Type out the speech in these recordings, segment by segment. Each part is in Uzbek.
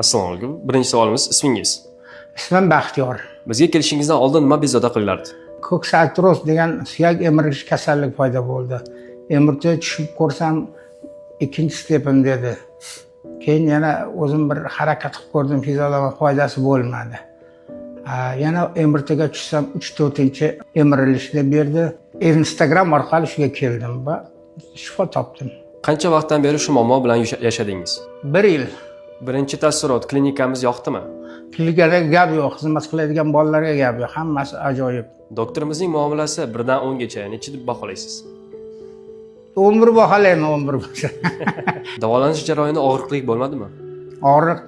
Assalomu alaykum. Birinchi savolimiz: ismingiz? Ismim Baxtiyor. Bizga kelishingizdan oldin nima bezovta qilardi? Koksartroz degan suyak emirish kasallik paydo bo'ldi. MRT tushib ko'rsam, ikkinchi степень dedi. Keyin yana o'zim bir harakat qilib ko'rdim, fiziologik foydasi bo'lmadi. Yana MRTga tushsam, uch to'rtinchi emirilishni berdi. Instagram orqali shuga keldim va shifo topdim. Qancha vaqtdan beri shu muammo bilan yashadingiz? Bir yil. Birinchi taassurot: klinikamiz yoqdimi? Klinikada gap yo'q, xizmat qiladigan bolalarga gap yo'q, hammasi ajoyib. Doktorimizning muomalasi 1 dan 10 gacha necha deb baholaysiz? 11 baholayman, 11 bo'lsa. Davolanish jarayonida og'riqlik bo'lmadimi? Og'riq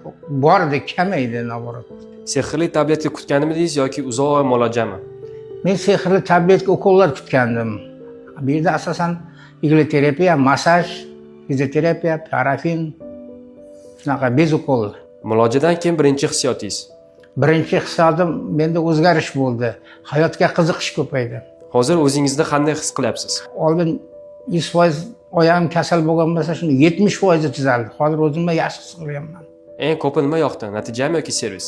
bor edi, kamaydi наоборот. Sehrli tabletka kutganmidingiz yoki uzoq muolajami? Men sehrli tabletka, ukollar kutgandim. Bu yerda asosan иглотерапия, massaj, fizioterapiya, parafin, shunaqa, без укол. Muolajadan keyin birinchi hissiyotingiz? Birinchi hissiyotim, menda o'zgarish bo'ldi, hayotga qiziqish ko'paydi. Hozir o'zingizni qanday his qilyapsiz? Oldin 100% oyog'im kasal bo'lgan bo'lsa, shuni 70 foizi tuzaldi. Hozir o'zimni yaxshi his qilyapman. Eng ko'pi nima yoqdi, natijami yoki servis?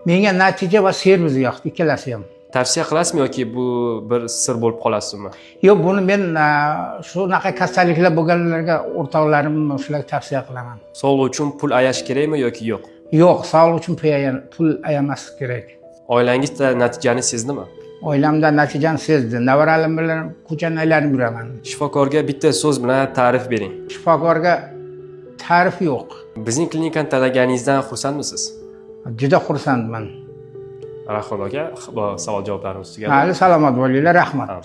Menga natija va servis yoqdi, ikkalasi ham. Tavsiya qilasizmi yoki bu bir sir bo'lib qolasizmi? Yo'q, buni men shunaqa kasalliklar bo'lganlarga, o'rtoqlarim, shularga tavsiya qilaman. Sog'liq uchun pul ayash kerakmi yoki yo'q? Yo'q, sog'liq uchun pul ayamaslik kerak. Oilangizda natijani sezdimi? Oilamda natijani sezdi. Nevaralarim bilan ko'chani aylanib yuraman. Shifokorga bitta so'z bilan ta'rif bering. Shifokorga ta'rif yo'q. Bizning klinikani tanlaganingizdan xursandmisiz? Juda xursandman. Rahmat, aka, savol javoblarimiz tugadi. Hali salomat bo'linglar, rahmat. Ha.